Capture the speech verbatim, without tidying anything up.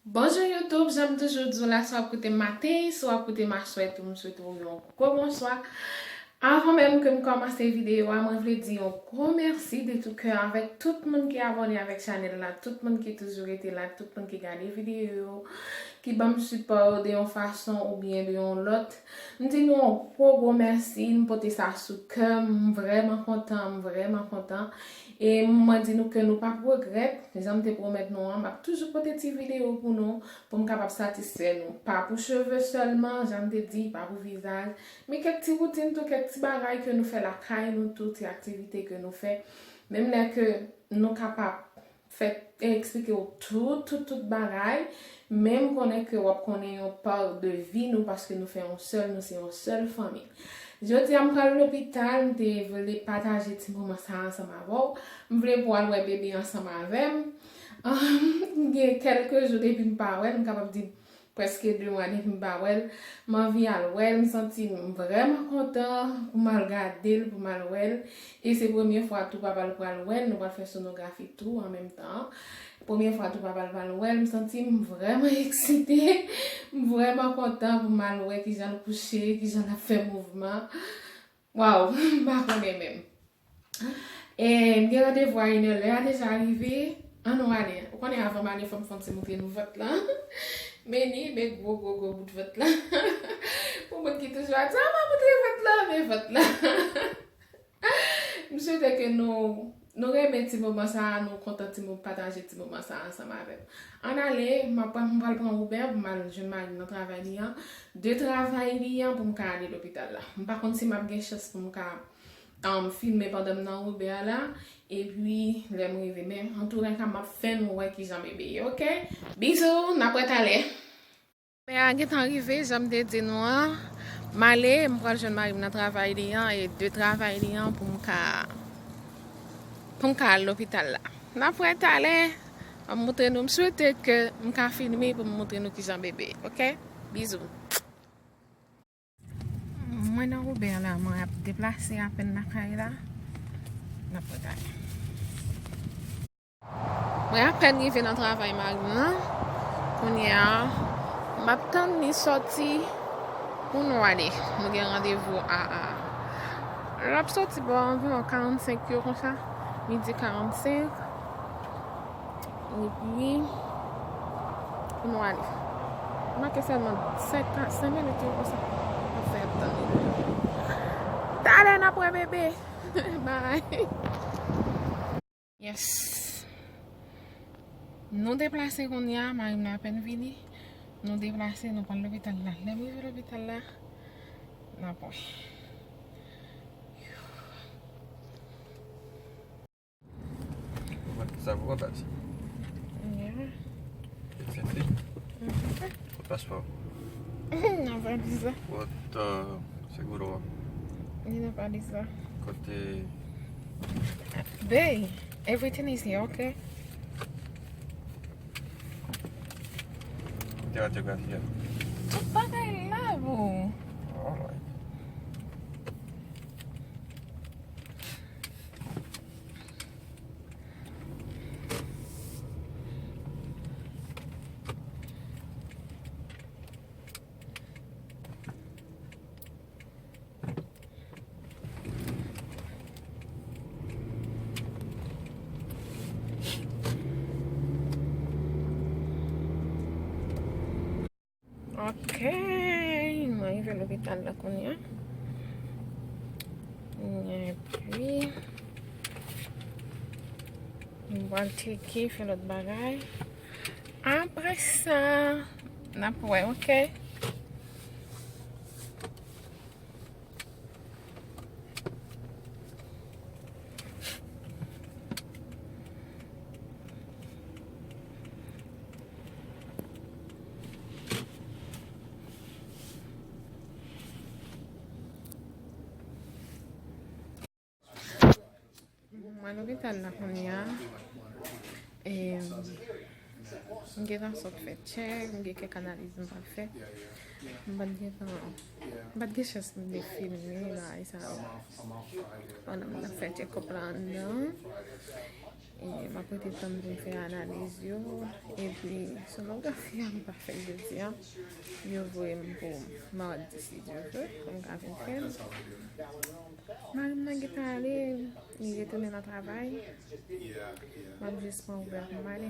Bonjou YouTube, jan m toujou di w la, si w ap koute m maten, si w ap koute m aswè tou, m swete w yon gwo bonswa. Avan menm ke m kòmanse videyo a, mwen vle di yon gwo mèsi de tout kè avèk tout moun ki abòne avèk chanèl la, tout moun ki toujou rete la, tout moun ki gade videyo yo, ki ban m sipò yo de yon fason oubyen de yon lòt. M di nou yon gwo, gwo mèsi, m pote sa sou kè m, m vrèman kontan, m vrèman kontan. E mwen di nou ke nou p ap regrèt, jan m te pwomèt nou an, m ap toujou pote ti videyo pou nou, pou m kapab satisfè nou. Pa pou cheve sèlman, jan m te di, pa pou vizaj, men kèk ti woutin tou, kèk ti bagay ke nou fè lakay nou tou, ti aktivite ke nou fè. Menm lè ke nou kapab fè, eksplike w tout, tout, tout bagay, men m konnen ke w ap konnen yon pa de vi nou, paske nou fè yon sèl, nou se yon sèl fanmi. Jodi a, m pral lopital, m te vle pataje ti moman sa ansanm avè w. M vle pou w al wè bebe ansanm avè m. Gen kèlke jou depi m pa wè l, m kapab di prèske de mwa depi m pa wè l. M anvi al wè l, m santi m vrèman kontan pou m al gade l, pou m al wè l. E se premye fwa tou papa l pral wè l, nou pral fè sonografi tou an menm tan. Premye fwa tou papa l pral wè l, m santi m vrèman eksite, m vrèman kontan pou m al wè kijan l kouche, kijan l ap fè mouvman. Waw, m pa konnen menm. E, m gen randevou a inè, lè a deja rive. Ann nou ale. Ou konnen avan m ale, fò m fè yon ti montre nou vant lan. Men ni, men gwo, gwo, gwo bout vant lan. Pou moun ki toujou ap di, "Ah, pa montre vant lan, men vant lan." M swete ke nou, nou renmen ti moman sa a, nou kontan ti mo-, pataje ti moman sa a ansanm avè m. Ann ale, m ap pran, m pral pran Uber pou m al jwenn mari m nan travay li an. De travay li an pou m ka ale lopital la. M pa konn si m ap gen chans pou m ka um, filme pandan m nan Uber la. Epi, lè m rive, men, antoulèka, m ap fè nou wè kijan bebe ye, oke? Bizou, n ap wè talè. Uber a gentan rive, jan m te di nou an. M ale, m pral jwenn mari m nan travay li an, e de travay li an pou m ka, pou m ka al lopital la. N ap wè talè. M ap montre nou, m swete ke m ka filme pou m montre nou kijan bebe ye, oke? Bizou. Mwen nan Uber la, mwen ap deplase apèn lakay la. N ap wè talè. Mwen apèn rive nan travay mari m nan. Kounye a, m ap tann li sòti pou nou ale. Nou gen randevou a, a. L ap sòti bò anviwon karannsenk yo konsa, midi karannsenk. Epi, pou nou ale. Make sèlman senk, senk minit yo konsa. Ap fè ap tann li. Talè n ap wè bebe. Bye. Yes. Nou deplase kounye a, mari m nan apèn vini. Nou deplase, nou pral lopital la. Lè m rive lopital la, n ap wè. Ou mèt sa pou kontak sa. Yeah. It's empty. Mhm. Kot paspò? Nan valiz la. Kot, uh, seguro a? Li nan valiz la. Kote? Babe, everything is here, okay? Kote radyografi a? Tout bagay la, boo. Alright. Ok, mwen rive lopital la kounye a. Epi, mwen pral tcheke, fè lòt bagay. Apre sa, n ap wè, ok? Mwen lopital la kounye a. E, m gentan sot fè tchèk, m gen kèk analiz m pral fè. M pa t gentan, m pa t gen chans pou m te filme bagay sa yo. Pandan m t ap fè tchèkòp la anndan. E m ap rete tann pou m fè analiz yo. Epi sonografi a m pa fè l jodi a. Yo voye m pou madi si Dye vle, pou m ka vin fè l. Mari m nan gentan ale, li retounen nan travay. M ap jis pran Uber pou m ale.